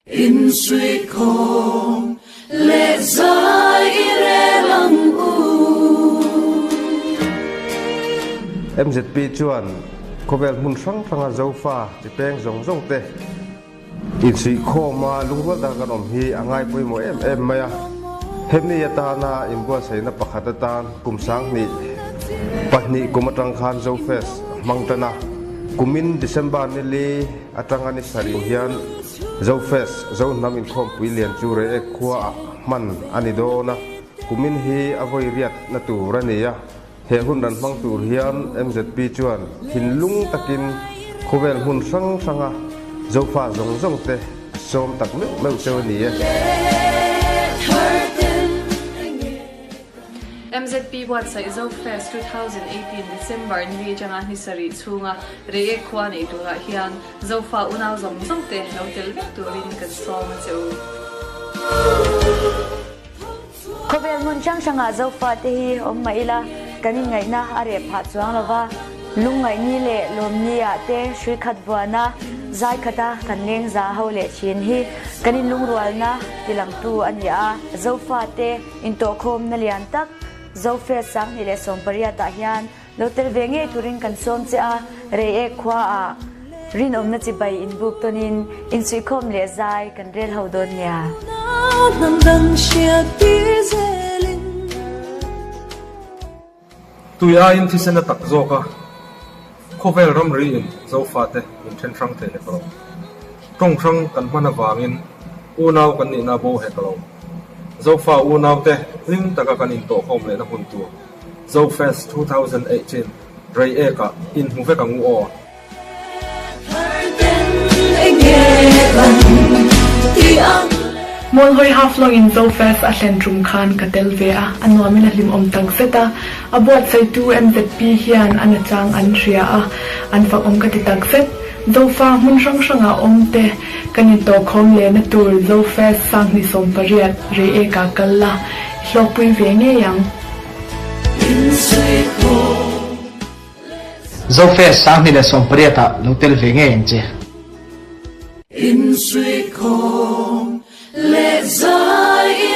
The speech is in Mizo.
Insuihkhawm leh zai i rel ang u. MZP chuan khawvel hmun hrang hranga Zofa chi peng zawng zawng te insuihkhawma lungrual taka kan awm hi a ngai pawimawh em em mai a. Hemi atana inbuatsaihna pakhat atan kum 2002 kum atang khan Zofest a hmang tan a. Kumin December nili atanga ni sarih hian Zofest, Zohnam inkhawmpui lian chu Reiek khuaah hman a ni dawn a, kumin hi a vawi riatna tur a ni a. He hun ran hmang tur hian MZP chuan thinlung takin khawvel hmun hrang hranga Zofa zawng zawng te a sawm tak meuh meuh cheu a ni e. MZP buatsaih Zofest 2018 December ni atanga ni sarih chhunga Reiek khua nei turah hian Zofa unau zawng zawng te lo tel vek turin kan sawm a che u. Khawvel hmun hrang hrangah Zofa te hi awm mah ila kan inngaihna a reh phah chuang lo va, lungngaihni leh lawmni ah te hrui khat vuana zai khata kan leng za ho leh thin hi kan inlungrualna tilangtu a ni a. Zofa te intawhkhawmna lian tak Zofest 2018 ah hian Lo tel ve ngei turin kan sawm che a, Reiek khuaah rinawmna chibai inbuk tawnin insuihkhawm leh zai kan rel ho dawn nia. Tui aiin thisen a tak zawk a, khawvel ramri in Zofate min then hrang thei hek lo. Tawng hrang kan hman avangin unau kan nihna bo hek lo. Zofa unaute hlim taka kan intawhkhawm lehna hun tur. Zofest 2018 Reiek ah in hmu vek ang u aw. Mualhawi Haflong in Zofest a thlen tum khan ka tel ve a, a nuamin a hlimawm tak zet a. A buatsaihtu MZP hian a nachang an hria a, an fakawm ka ti tak zet. Zofa hmun hrang hranga awm te kan intawhkhawm lehna tur Zofest 2018 Reiek ah kal la, i hlawkpui ve ngei ang. Zofest 2018 ah lo tel ve ngei ang che. Insuihkhawm leh zai.